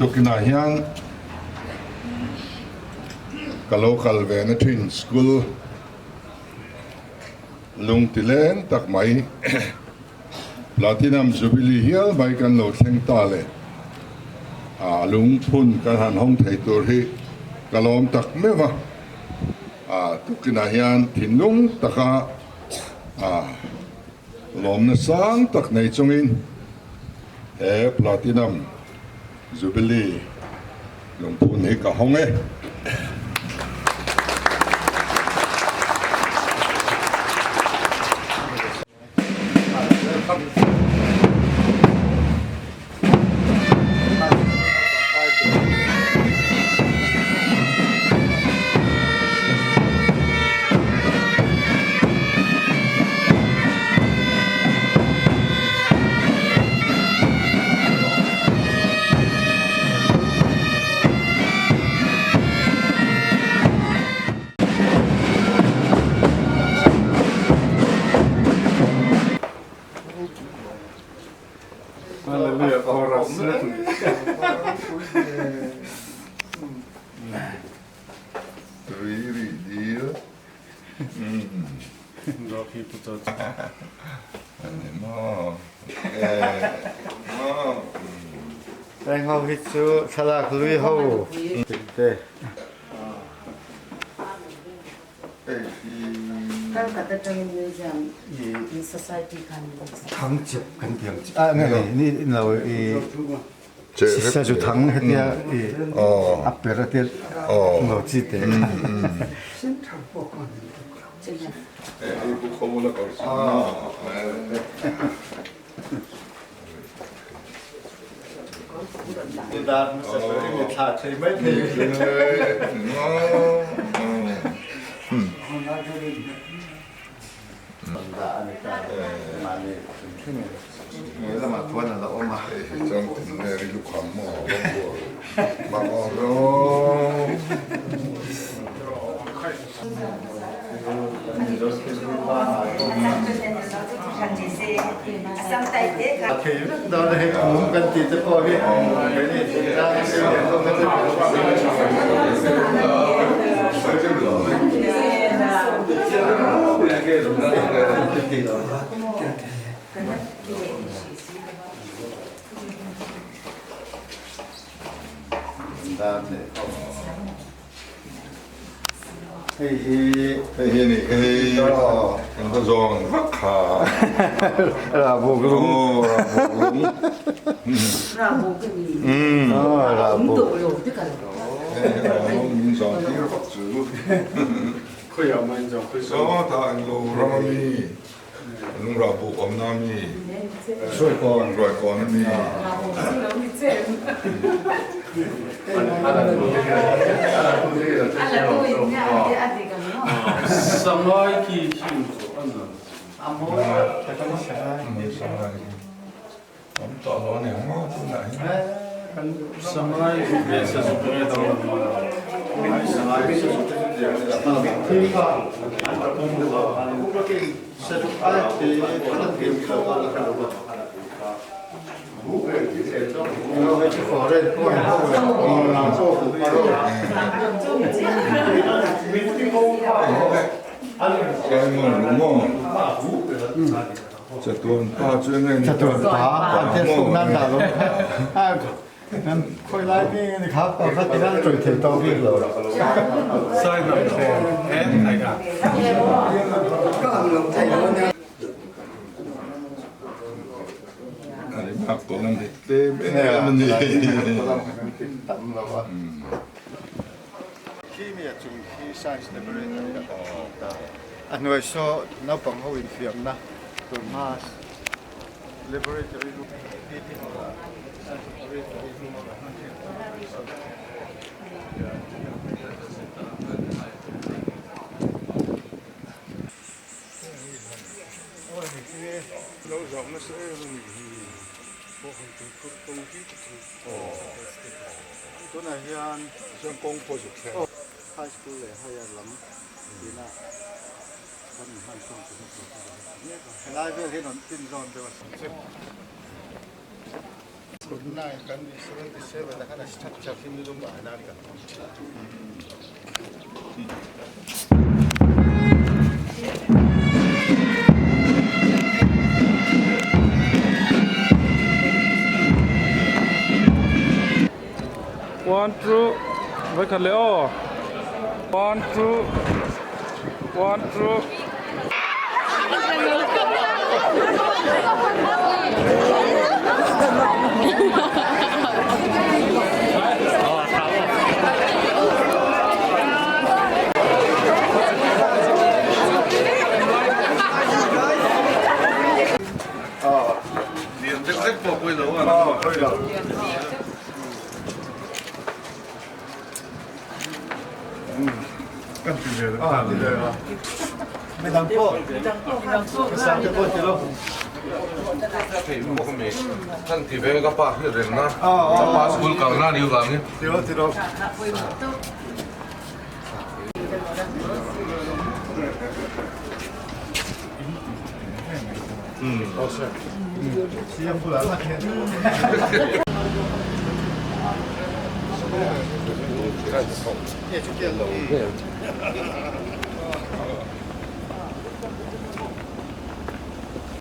Tukinah hian ka lo kal ve na thin school lungti leng tak mai Platinum Jubilee hial mai kan lo thleng ta le. A lungphun kan han hawng thei tur hi ka lawm tak meuh a. Tukinah hian thinlung taka lawmna sang tak nei chungin he Platinum Jubilee lungphun hi ka hawng e. Hallelujah chorus. Ri ri dil. Ani maw. Maw. Heng ho hi chu thlalak lui ho te. Thang chep kan ti ang chi a nge ni lo i sa chu thang hetia i a per a tia lo chi te Hei hi Hei hi ni hei kan va zawng vak kha. Rabuk lung. Oh, rabuk lung. Rabuk ka ni. Rabuk. Awm tawh lo te ka lo. Min zawng tir vak chu. Khawiah mah in zawng khawi Saw ta ang lo ram ami. Lung rabuk awm na ami. Hruaikawn. Hruaikawn ami. Rabuk chu lo ni che. Sangai ki hi chu an lo. Awm tawh lo ani ang maw tunah hian. Sangai leh sazuk nge dang lo maw? Sangai sazuk. Simon Lumaw chatuan pa chu eng nge ni ta? Chatuan pa an tia suk nan dah lo kan khawi lai mi nge ni kha pa kha ti nan chawi thei tawh bik lo. Khi mi a chung khi science laboratory a ta a hnuai saw naupang ho infiamna tur hma laboratory room science laboratory room Lo zawk nasa em a nih hi. Tunah hian Chuan kawng pawh zuk thleng. High school leh higher lam tina kan inhman chhung chu hmu tur chu ka hre mek a. Helai vel hi rawn tin zawn deuh a. Tunlai kan ni 77 ah khan a structure hi nilum ah nan kan hmang thin. One two vawikhat leh aw one two one two.